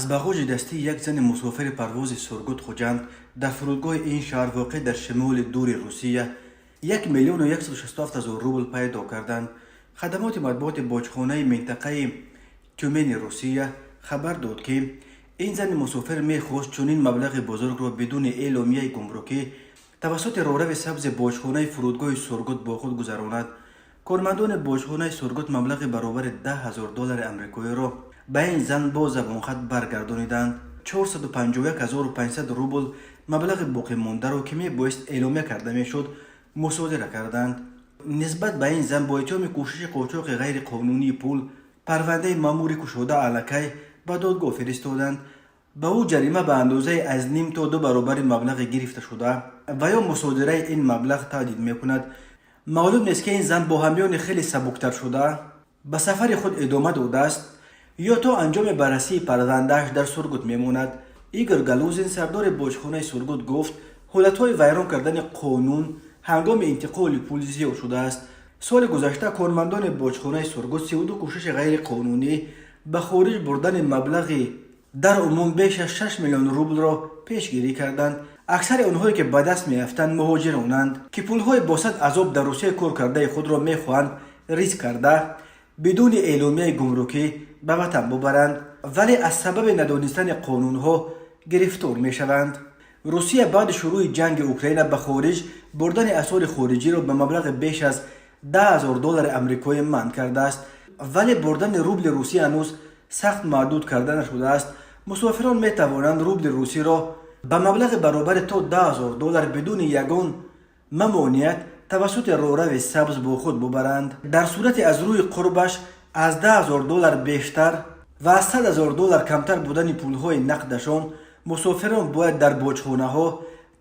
Аз бағоҷи дастии як зани мусофири парвози Сургут-Хуҷанд дар фурудгоҳи ин шаҳр, воқеъ дар шимоли дури Русия, 1 167 000 рубл пайдо карданд. Хадамоти матбуоти боҷхонаи минтақаи Тюмени Русия хабар дод, ки ин зани мусофир мехост чунин маблағи бузургро бидуни эъломияи гумрукӣ тавассути роҳрави сабзи боҷхонаи фурудгоҳи Сургут бо худ гузаронад. Кормандони боҷхонаи Сургут маблағи баробари 10 000 доллари амрикоиро ба ин зан бо забонхат баргардониданд. 451 500 рубл маблағи боқимондаро, ки мебоист эъломия карда мешуд, мусодира карданд. Нисбат ба ин зан бо иттиҳоми кӯшиши қочоқи ғайриқонунии пул парвандаи маъмурӣ кушода, аллакай ба додгоҳ фиристоданд. Ба ӯ ҷарима ба андозаи аз ним то ду баробари маблағи гирифташуда ва ё мусодираи ин маблағ таҳдид мекунад. Маълум нест, ки ин зан бо ҳамёни хеле сабуктаршуда ба сафари худ идома додааст ё то анҷоми баррасии парвандааш дар Сургут мемонад. Игор Галузин, сардори боҷхонаи Сургут, гуфт, ҳолатҳои вайрон кардани қонун ҳангоми интиқоли пул зиёд шудааст. Соли гузашта кормандони боҷхонаи Сургут 32 кӯшиши ғайриқонунӣ ба хориҷ бурдани маблағи дар умум беш аз 6 миллион рублро пешгирӣ карданд. Аксари онҳое, ки ба даст меафтанд, муҳоҷиронанд, ки пулҳои бо сад азоб дар Русия кор кардаи худро мехоҳанд риск карда, бидуни эъломияи гумрукӣ ба ватан бубаранд, вале аз сабаби надонистани қонунҳо гирифтор мешаванд. Русия баъди шурӯъи ҷанги Украина ба хориҷ бурдани асъори хориҷиро ба маблағи беш аз 10 000 доллари амрикоӣ манъ кардааст, вале бурдани рубли русӣ ҳанӯз сахт маҳдуд карда нашудааст. Мусофирон метавонанд рубли русиро ба маблағи баробари то 10 000 доллар бидуни ягон мамоният тавассути роҳрави сабз бо худ бубаранд. Дар сурати аз рӯи қурбаш аз 10 000 доллар бештар ва аз 100 000 доллар камтар будани пулҳои нақдашон, мусофирон бояд дар боҷхонаҳо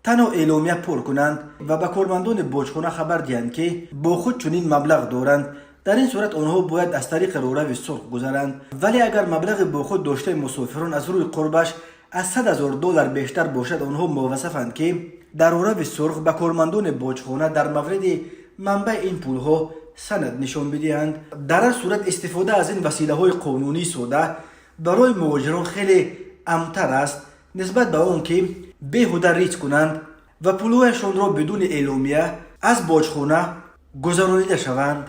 танҳо эъломия пур кунанд ва ба кормандони боҷхона хабар диҳанд, ки бо худ чунин маблағ доранд. Дар ин сурат онҳо бояд аз тариқи роҳрави сурх гузаранд. Вале агар маблағи бо худ доштаи мусофирон аз рӯи қурбаш аз 100 000 доллар бештар бошад, онҳо муваззафанд, ки дар роҳрави сурх ба кормандони боҷхона дар мавриди манбаи ин пулҳо санад нишон бидиҳанд. Дар ҳар сурат, истифода аз ин василаҳои қонунии сода барои муҳоҷирон хеле амнтар аст нисбат ба он ки беҳуда риск кунанд ва пулҳояшонро бидуни эъломия аз боҷхона гузаронида шаванд.